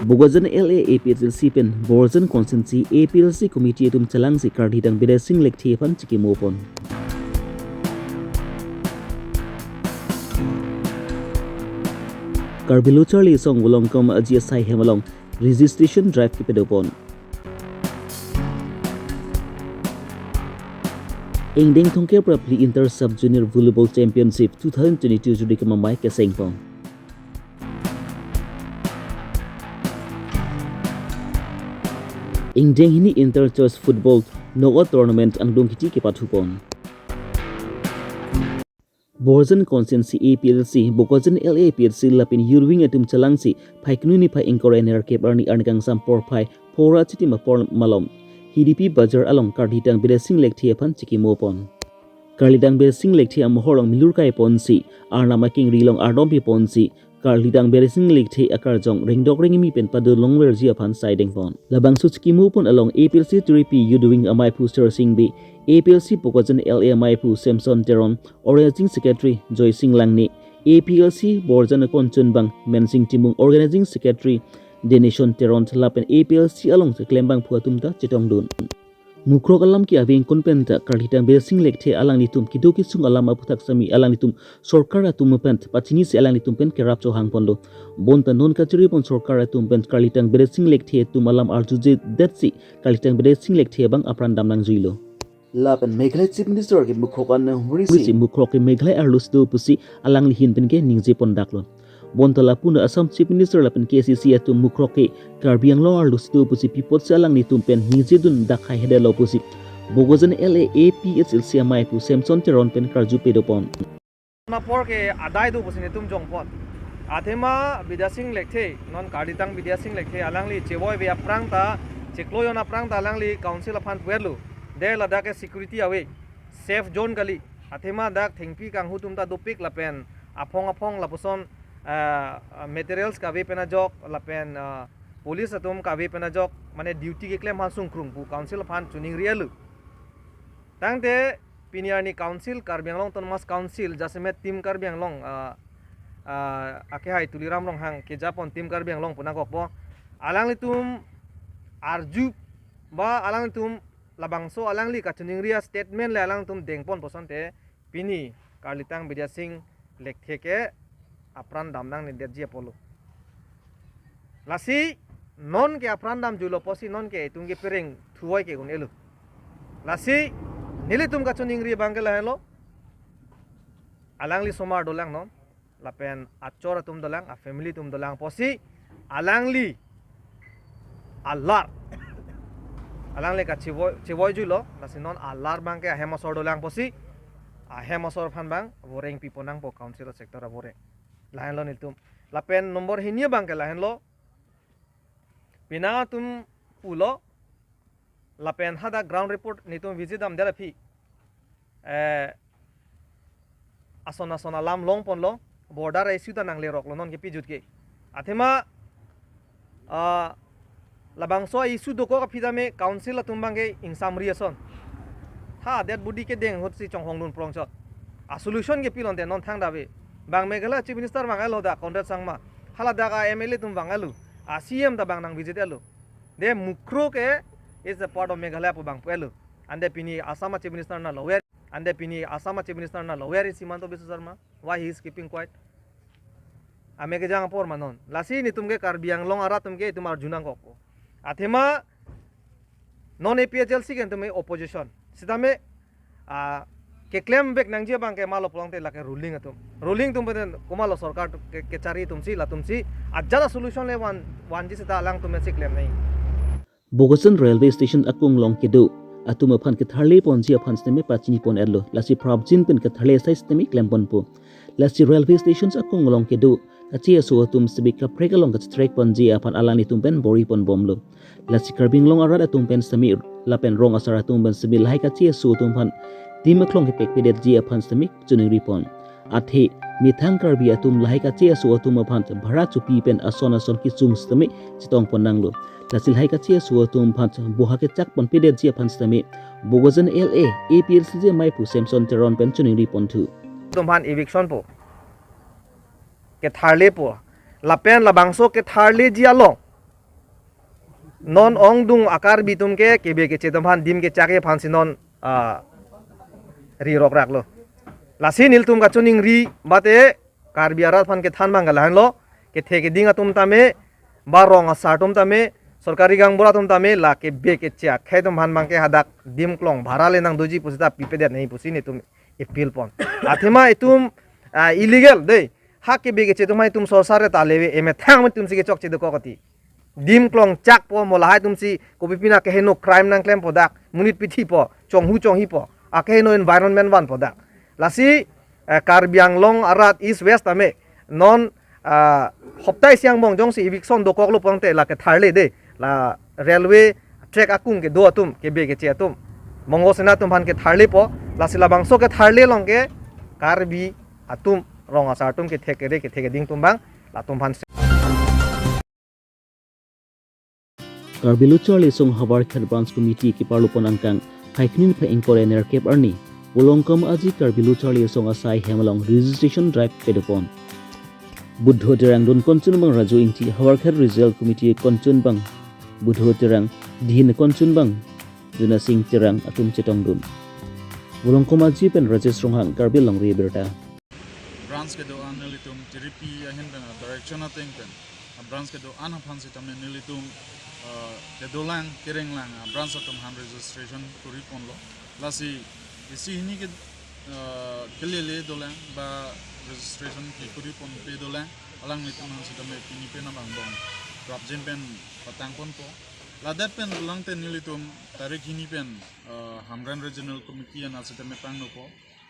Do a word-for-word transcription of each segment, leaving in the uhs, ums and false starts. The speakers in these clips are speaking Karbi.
Bokajan L A A P H L C pen Borjan Constituency A P H L C Committee atum chelangsi Karlidang Bidya Sing Lekthe aphan chikimo pon. Karbi Lo Charli Asong Volongkom Aji Asai hem along registration drive kepadopon. Ingdeng Thongker Prapli Inter Sub Junior Volleyball Championship two thousand twenty-two juri kemamai kesengpon. Ingdeng hini Inter Choice Football Knockout Tournament angdeng kiti kepathupon. Borjan Constituency A P H L C, Bokajan L A A P H L C lapen Youth Wing atum chelangsi Phaikuni niphai ingkoi ra nerkep arni arni kangsam porphai phora chitim apor malom Hidipi Bazar along Karlidang Bidya Sing Lekthe aphan chikimo pon. Karlidang Bidya Sing Lekthe amohor along milur kai ponsi, Arnam akengri along ardom pi ponsi, Karlidang Bidya Sing Lekthe akarjong ringdok ringmi pen padolong verji aphan saideng pon. Labangso chikimo pon along A P H L C Turipi Youth Wing amaiphu Sir Sing Bey, A P H L C Bokajan L A amaiphu Samson Teron, Organizing Secretary Joy Sing Langne, A P H L C Borjan Akon Chunbang, Mensing Timung, Organizing Secretary Denison Teron lapen A P H L C along keklem abangphu atum ta chetongdun. Mukrok alam ke aveng kun pen ta Karlidang Bidya Sing Lekthe alanglitum kedo kesung alam aphuthak sitame alanglitum sorkar atum pen pachinisi alanglitum pen kerap chohang ponlo. Bonta non kachiri pon sorkar atum pen Karlidang Bidya Sing Lekthe atum alam arjuje detsi Karlidang Bidya Sing Lekthe abang apran dam nangjuilo. Lapen Meghalaya Chief Minister ke mukrok an humrisi mukrok ke Meghalaya arlo si do pusi alangli ahin pen ke ningje pon daklo. Bonta lapu na Assam Chief Minister lapen K C C atum mukrok ke Karbi Anglong arlo si do pusi pi apotsi alanglitum pen ningjedun dak hai hede lo pusi Bokajan L A A P H L C amaiphu Samson Teron pen karju padopon. Apor ke adai do pusi netum jongpon. Athema Bidya Sing Lekthe, non Karlidang Bidya Sing Lekthe, alangli chevoi ave aphrang ta, chiklo jon aphrang ta alangli council aphan puetlo. De ladak ke security ave, safe zone kali. Athema dak thengpi kanghu atum ta dopik lapen aphong aphong lapuson, ah, materials kave pen ajok lapen, ah, police atum kave pen ajok, mane duty keklem aphan sungkrung pu council aphan choningri-etlo. Tangte pini arni council, Karbi Anglong Autonomous Council, jasemet Team Karbi Anglong, ah, ah, akehai Tuliram Ronghang kejapon Team Karbi Anglong pu nangkokpo. Alanglitum arju ba alanglitum labangso alangli kachoningri astatement le alangtum dengpon pusonte pini Karlidang Bidya Sing Lekthe ke apran dam nangnedetji apotlo. Lasi non ke apran damjuilo pusi non ke itum ke pereng thuoi ke un-elo. Lasi nelitum kachoningri abang ke lahenlo. Alangli osomar dolang non. Lapen achor atum dolang, afamily atum dolang pusi alangli alar. Alangli kachevoi, chevoijuilo, lasi non alar abang ke ahem asor dolang pusi, ahem asor aphan abang voreng pi pon nangpo council sector avoreng. Lahenlo nelitum. Lapen number hini abang ke lahenlo. Penang atum pulo, lapen hadak ground report netum visit damdet aphi, eh, ason ason alam longponlo, border issue ta nangleroklo non ke pijut ke. Athema, ah, labangso issue dokok aphi tame council atum abang ke ingsamri ason. Ha, dead body kedeng ahutsi chonghongdun prongchot. A solution ke pilonte non thangta ave. Bang Meghalaya Chief Minister vang-etlo dak Conrad Sangma. Hala dak a M L A atum vang-etlo. A C M ta bang nang visit-etlo. De mukrok ke is a part of Meghalaya pu bang pu-etlo. Ante pini Assam a Chief Minister nanglo, where, ante pini Assam a Chief Minister nanglo, where is Himanta Biswa Sarma? Why he is keeping quiet? Ame kejang apor ma non. Lasi netum ke Karbi Anglong arat atum ke itum arju nangkokpo. Athema non A P H L C ke itum ke opposition. Sitame, ah, keklem vek nangji abang ke malo pulote lake ruling atum. Ruling atum pen komatlo sorkar ke, kechari atumsi, latumsi ajat a solution le van, vanji seta alangtum si klem nangji. Bokajan Railway Station akung along kedo atum aphan ketharle ponji aphan sitame pachini pon-etlo. Lasi prapjin pen ketharle asai sitame klem ponpo. Lasi railway stations akung along kedo kache aso atum sitame kaprek along kachetrek ponji aphan alanglitum pen bor-i ponbomlo. Lasi Karbi Anglong arat atum pen sitame lapen rong asar atum pen sitame lahai kache aso atum aphan tim aklong kepekpedetji aphan sitame choningri pon. Athe methang Karbi atum lahai kache aso atum aphan bhara chopi pen ason ason kesung sitame chetong pon nanglo. Lasi lahai kache aso atum aphan boha kechak ponpedetji aphan sitame Bokajan L A A P H L C amaiphu Samson Teron pen choningri ponthu. Atum aphan eviction po, ketharlepo. Lapen labangso ketharleji along Non ongdung a-Karbi atum ke kebe keche atum aphan dim kechak aphansi non, ah, ri rokraklo. Lasi nelitum kachiningri mate Karbi arat aphan kethan abang ke lahenlo, kethe keding atum tame, ba rong asar atum tame, sorkari gaonbura atum tame, la kebe keche akhei atum aphan abang ke hadak dim klong bhara le nangdoji pusita pipedet nangji pusi nelitum appeal pon. Athema itum, ah, illegal dei. Ha kebe keche atum hai itum sosar ta leve emethang atumsi kechokche dokok ati. Dim klong chakpo mo lahai atumsi kopi pina keheno crime nangklempo dak, monit pithipo, chonghu chonghipo, akeheno environment vanpo dak. Lasi, eh, Karbi Anglong arat East West tame non, ah, hopta isi angbong jongsi eviction dokoklo pulote la ketharle dei, la railway track akung kedo atum, kebe keche atum, Mongo Sena atum aphan ketharlepo, lasi labangso ketharle along ke Karbi atum, rong asar atum, kethe kere kethe keding atum abang, latum aphan. Karbi Lo Charli Asong Howraghat Branch Committee keparlupon angkang, Phaikuni niphai ingkoi ra nerkep arni, Volongkom Aji Karbi Lo Charli Asong asai hem along registration drive padopon. Buddho Terang dun konchun abang Raju Ingti, Howraghat Regional Committee konchun abang Buddho Terang, dihin konchun abang Juna Sing Terang atum chetongdun. Volongkom Aji pen Rajesh Ronghang, Karbi Longri Abirta. Branch kedo-an nelitum T D P ahin pen a-direction ateng pen, a-branch kedo-an aphan sitame nelitum, eh, kedolang kerenglang a-branch atum aphan registration kuri ponlo. Lasi isi hini ke, eh, kelele dolang ba registration kekuri ponpe dolang, alanglitum aphan sitame pini pen abang bong prapjin pen patang ponpo. Ladak pen pulote nelitum tarik hini pen, eh, Hamren Regional Committee an sitame pangnopo.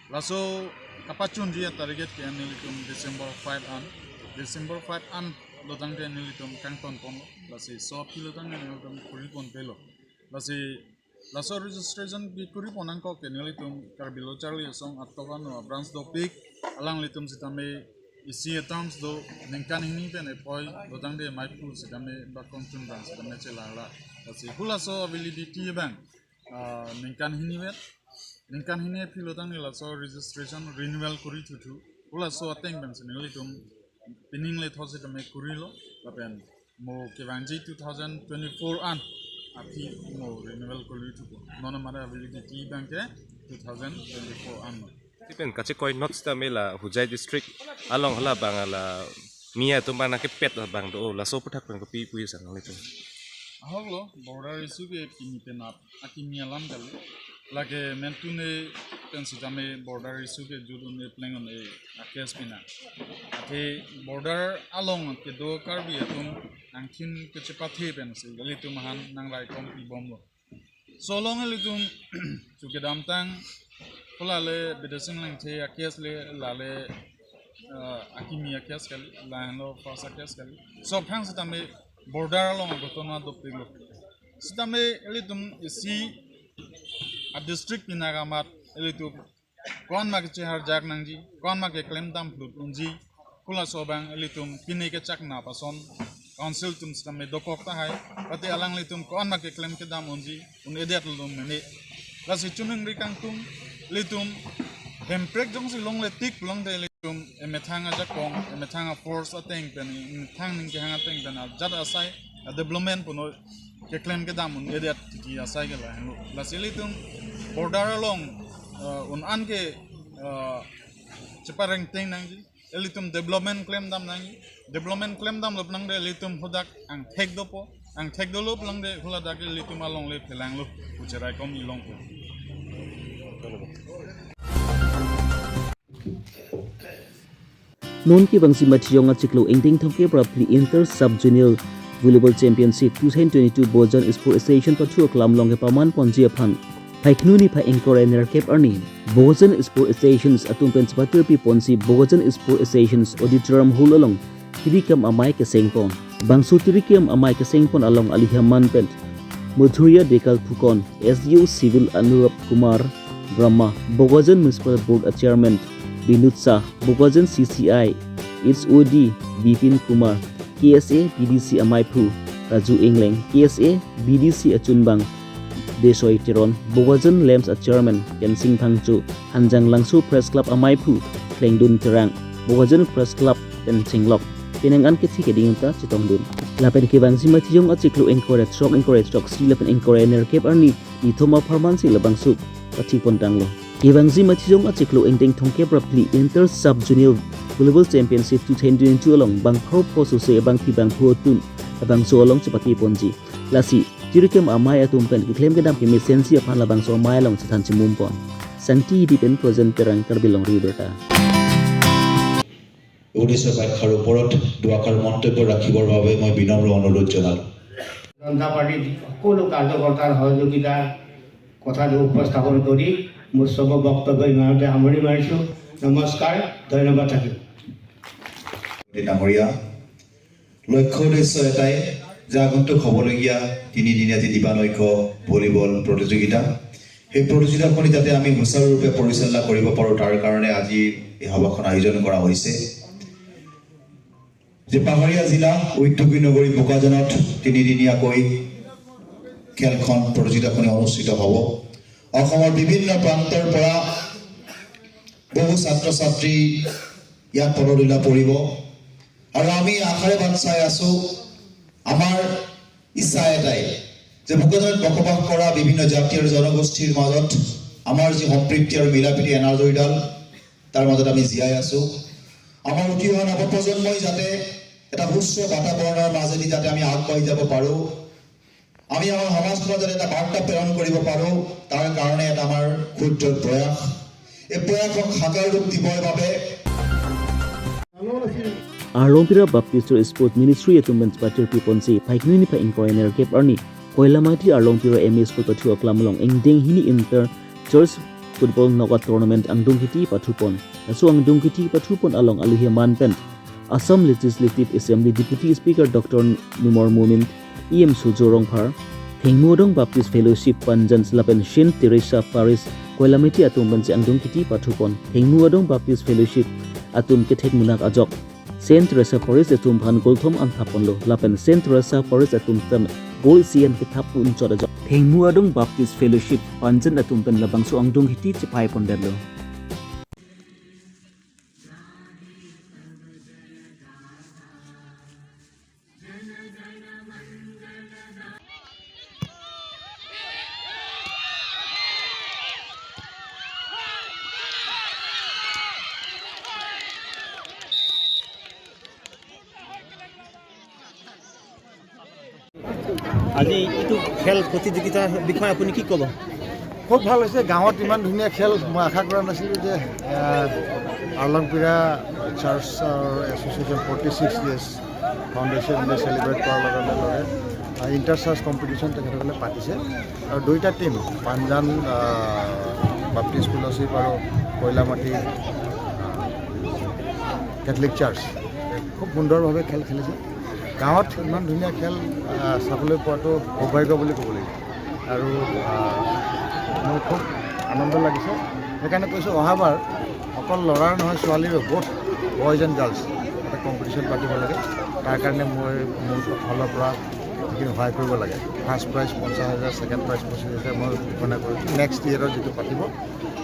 Laso kapachunji a-target ke nelitum December five an, December five an lotangte nelitum kangton ponlo. Lasi laso aphi lotangte nelitum kuri ponpelo. Lasi laso registration kekuri pon angkok ke nelitum Karbi Lo Charli Asong atok ano a-branch dopik, alanglitum sitame isi a-terms do, ningkan hini pen epoi lotangte maiphu sitame ba konchun abang sitame chelarla. Lasi halaso validity abang, ah, ningkan hini vet, ningkan hini aphi lotangte laso registration renewal kuri thuthu. Halaso ateng pensi nelitum pining letho sitame kurilo, lapen mo kevangji two thousand twenty-four an aphi mo renewal kuri thupo. Non amara validity abang ke two thousand twenty-four an. Ti pen kachekoi not sitame la Hojai district along hala abang la mi atum abang nangkepet abang do, laso aphuthak pen kopi pu sang nelitum. Ahoklo, border issue ke pini penap akimi alam kali. Lake mentune pen sitame border issue ke jut un-e pleng un-e a-case pina. Athe border along kedo Karbi atum angthin kechepathe pensi ilitum aphan nangraikom pibomlo. Laso along ilitum chu kedamtang hala le Bidya Sing Engti a-case le, lale, eh, akimi a-case kali, lahenlo first a-case kali. Laso aphan sitame border along aghotona dopiklo. Sitame ilitum isi a-district pina kamat ilitum ko-an ma kecheharjak nangji, ko-an ma keklem dam phlut unji, halaso abang ilitum pine kechak nap ason council atum sitame dokok tahai, pati alanglitum ko-an ma keklem kedam unji, un-edet lo mene. Lasi chuningri kangtung, ilitum Hemprek jongsi longle tik pulote ilitum emethang ajakong, emethang a-force ateng pen, emethang ning kehang ateng pen ajat asai a-development puno keklem kedam un-edet titi asai ke lahenlo. Lasi ilitum border along, eh, un-an ke, eh, cheparengteng nangji. Ilitum development klem dam nangji. Development klem damlo pulote ilitum hadak angthek dopo. Angthek dolo pulote haladak ilitum alongle phelanglo pu cheraikom ilongpo. Non kevangsi Mathijong achiklo ingdeng thomkep ra phli Inter Sub Zonal Volleyball Championship two thousand twenty-two Bokajan Sport Association pathu aklam along kepaman ponji aphan, Phaikuni niphai ingkoi ra nerkep arni, Bokajan Sport Association atum pen chepatirpi ponsi Bokajan Sport Association Auditorium Hall along tirikem amei keseng pon. Bangso tirikem amei keseng pon along alihaman pen Madhurya Dekal Phukan, S D O Civil Anurab Kumar Brahma, Bokajan Municipal Board a-Chairman Binod Shah, Bokajan C C I H O D Bipin Kumar, K S A B D C ameiphu Raju Engleng, K S A B D C achunbang Desoi Teron, Bokajan LAMPS a-Chairman Kensing Phangcho, Hanjanglangso Press Club ameiphu Klengdun Terang, Bokajan Press Club pen chenglok penang an kethe keding ta chetongdun. Lapen kevangji Matijong achiklo ingkoi ra throk, ingkoi ra throksi lapen ingkoi ra nerkep arni nithom apharman si labangso pathipon tanglo. Kevangji Matijong achiklo ingdeng thomkep ra phli Inter Sub Junior Volleyball Championship two thousand twenty-two along bang pharo pho sose bangphi bangphu atum labangso along chepathiponji. Lasi chirikem amei atum pen keklem kedam kemesensi aphan labangso amei along chethan chemumpon. Sangti Hidi pen Projen Terang, Karbi Longri Abirta. উনিশশো ব্যাখ্যাৰ ওপৰত দুআষাৰ মন্তব্য ৰাখিবৰ বাবে মই বিনম্ৰ অনুৰোধ জনালোঁ। জনতা পাৰ্টিৰ সকলো কাৰ্যকৰ্তাৰ সহযোগিতাৰ কথাটো উপস্থাপন কৰি মোৰ শ্ৰম বক্তব্য ইমানতে সামৰণি মাৰিছোঁ। নমস্কাৰ, ধন্যবাদ থাকিল। ডাঙৰীয়া, লক্ষ্য উদ্দেশ্য এটাই যে আগন্তুক হ'বলগীয়া তিনিদিনীয়া যি দিবানৈক্য ভলীবল প্ৰতিযোগিতা, সেই প্ৰতিযোগিতাখনি যাতে আমি সুচাৰুৰূপে পৰিচালনা কৰিব পাৰোঁ, তাৰ কাৰণে আজি এই সভাখন আয়োজন কৰা হৈছে। যে পাহাৰীয়া জিলা ঔদ্যোগিক নগৰী বোকাজানত তিনিদিনীয়াকৈ খেলখন প্ৰতিযোগিতাখনি অনুষ্ঠিত হ'ব। অসমৰ বিভিন্ন প্ৰান্তৰ পৰা বহু ছাত্ৰ ছাত্ৰী ইয়াত পদধূলি পৰিব আৰু আমি আশাৰে বাট চাই আছো। আমাৰ ইচ্ছা এটাই যে বোকাজানত বসবাস কৰা বিভিন্ন জাতি আৰু জনগোষ্ঠীৰ মাজত আমাৰ যি সম্প্ৰীতি আৰু মিলাপ্ৰীতি এনাজৰীডাল, তাৰ মাজত আমি জীয়াই আছো। আমাৰ উঠি অহা নৱপ্ৰজন্মই যাতে এটা সুস্থ বাতাবৰণৰ মাজেদি যাতে আমি আগবাঢ়ি যাব পাৰো, আমি আমাৰ সমাজখনত যাতে এটা বাৰ্তা প্ৰেৰণ কৰিব পাৰো, তাৰ কাৰণে এটা আমাৰ ক্ষুদ্ৰ প্ৰয়াস। এই প্ৰয়াসক সাকাৰ ৰূপ দিবৰ বাবে Arlongpira Baptist Church Sports Ministry atum pen patir piponsi phaikuni niphai ingkoi ra nerkep arni Koilamati Arlongpira M E School pathu aklam along ingdeng hini Inter Church Football Knockout Tournament angdung kiti pathupon. Laso angdung kiti pathupon along aluhi aman pen Assam Legislative Assembly Deputy Speaker Doctor Numal Momin, E M Surjya Rongphar, Thengmuadong Baptist Fellowship Panjan lapen Saint Teresa Parish Koilamati atum pensi angdung kiti pathupon. Thengmuadong Baptist Fellowship atum kethek munak ajok Saint Teresa Parish atum aphan goal thom an thapponlo lapen Saint Teresa Parish atum pen goal isi an kethap unchot ajok Thengmuadong Baptist Fellowship Panjan atum pen labangso angdung kiti chephaipondetlo. আজি এইটো খেল প্ৰতিযোগিতাৰ বিষয়ে আপুনি কি ক'ব? খুব ভাল হৈছে। গাঁৱত ইমান ধুনীয়া খেল মই আশা কৰা নাছিলোঁ যে, আহ, আলমপিৰা চাৰ্চৰ এছ'চিয়েশ্যন ফৰ্টি ছিক্স ইয়েৰ্ছ ফাউণ্ডেশ্যনে চেলিব্ৰেট কৰাৰ লগে লগে, আহ, ইণ্টাৰ চাৰ্চ কম্পিটিশ্যন তেখেতসকলে পাতিছে। আৰু দুইটা টিম, পাঞ্জান, আহ, বাপ্টিষ্ট ফেল'শ্বিপ আৰু কইলামাটি, আহ, কেথলিক চাৰ্চ, খুব সুন্দৰভাৱে খেল খেলিছে। গাঁৱত ইমান ধুনীয়া খেল, আহ, চাবলৈ পোৱাটো সৌভাগ্য বুলি ক'ব লাগিব। আৰু, আহ, মোৰ খুব আনন্দ লাগিছে। সেইকাৰণে কৈছোঁ, অহাবাৰ অকল ল'ৰাৰ নহয়, ছোৱালীৰো, both boys and girls, এটা কম্পিটিশ্যন পাতিব লাগে। তাৰ কাৰণে মই মোৰ ফালৰ পৰা যিখিনি সহায় কৰিব লাগে, ফাৰ্ষ্ট প্ৰাইজ পঞ্চাছ হাজাৰ, ছেকেণ্ড প্ৰাইজ পঁচিছ হাজাৰ মই ঘোষণা কৰিছোঁ। নেক্সট ইয়েৰত যিটো পাতিব,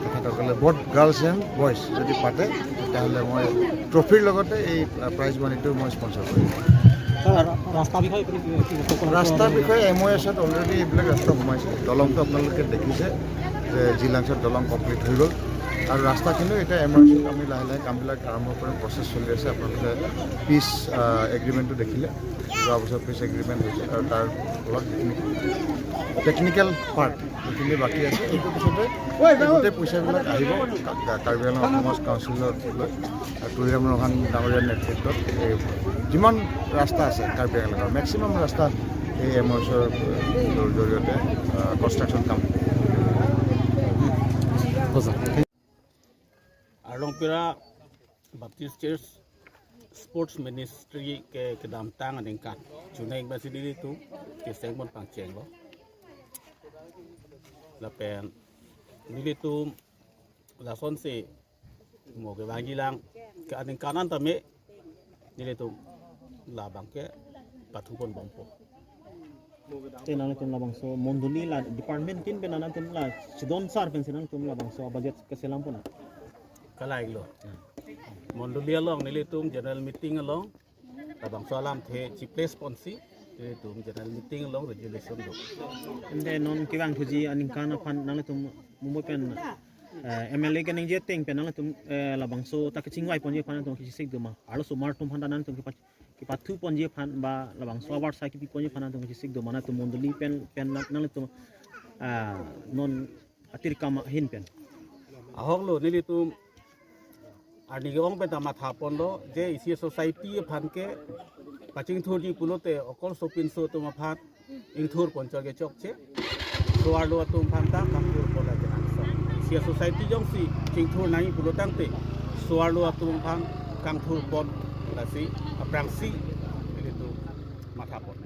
তেখেতসকলে, both girls and boys যদি পাতে, তেতিয়াহ'লে মই ট্ৰফিৰ লগতে এই, আহ, প্ৰাইজ মানিটো মই স্পনচৰ কৰিম। ছাৰ, ৰাস্তাৰ বিষয়ে আপুনি কি, কি ক'ব? ৰাস্তাৰ বিষয়ে এম অ' এছত অলৰেডি এইবিলাক ৰাস্তা সোমাইছে। দলংটো আপোনালোকে দেখিছে যে জিলাংছত দলং কমপ্লিট হৈ গ'ল আৰু ৰাস্তাখিনিও এতিয়া এম অ' এছত আমি লাহে লাহে কামবিলাক আৰম্ভ কৰিম, প্ৰচেছ চলি আছে। আপোনালোকে পিচ, আহ, এগ্ৰিমেণ্টটো দেখিলে, যোৱা বছৰ পিচ এগ্ৰিমেণ্ট হৈছে আৰু তাৰ ফলত যিখিনি টেকনিকেল পাৰ্ট, যিখিনি বাকী আছে, সেইটো পিছতে এই গোটেই পইচাবিলাক আহিব কা-, কা-, কাৰ্বি আংলং অট'নমাছ কাউন্সিলক লৈ আৰু তুলিৰাম ৰৌহান ডাঙৰীয়াৰ নেতৃত্বত এই যিমান ৰাস্তা আছে কাৰ্বি আংলঙৰ মেক্সিমাম ৰাস্তা এই এম অ' এছৰ জৰিয়তে, আহ, কনষ্ট্ৰাকশ্যন কাম। Arlongpira Baptist Church Sports Ministry ke kedamtang aningkan chuneng basi nelitum keseng pon pangchenglo. Lapen nelitum lasonsi mo kevangjilang ke aningkan an tame nelitum labang ke pathu pon bompo. Te nangtum labangso mondoli la department tin pen nangtum la chedon sar pensi nangtum labangso budget keselam pon. Kalai lo. Mondoli along nelitum general meeting along labangso alamthe chi-place ponsi ilitum general meeting along resolution do. Ante non kevangthuji aningkan aphan nanglitum Mumbai pen, eh, M L A keningje ateng pen nanglitum, eh, labangso ta kachingvai ponji aphan nangtum kachisik do ma? Arlosomar atum aphan ta nangtum kepa-, kepathu ponji aphan ba labangso abar sai kepi ponji aphan nangtum kachisik do ma? Nangtum mondoli pen, pen nang-, nanglitum, ah, non atir kam ahin pen. Ahok lo, nelitum arni ke-ong pen ta matha ponlo je isi society aphan kepachingthurji pulote okol sopinso atum aphan ingthur pon chot ke chokche. So-arlo atum aphan ta kangthur pon la jenangsot. Isi society jongsi chingthur nangji pulo tangte so-arlo atum aphan kangthur pon lasi aphrangsi ilitum matha pon.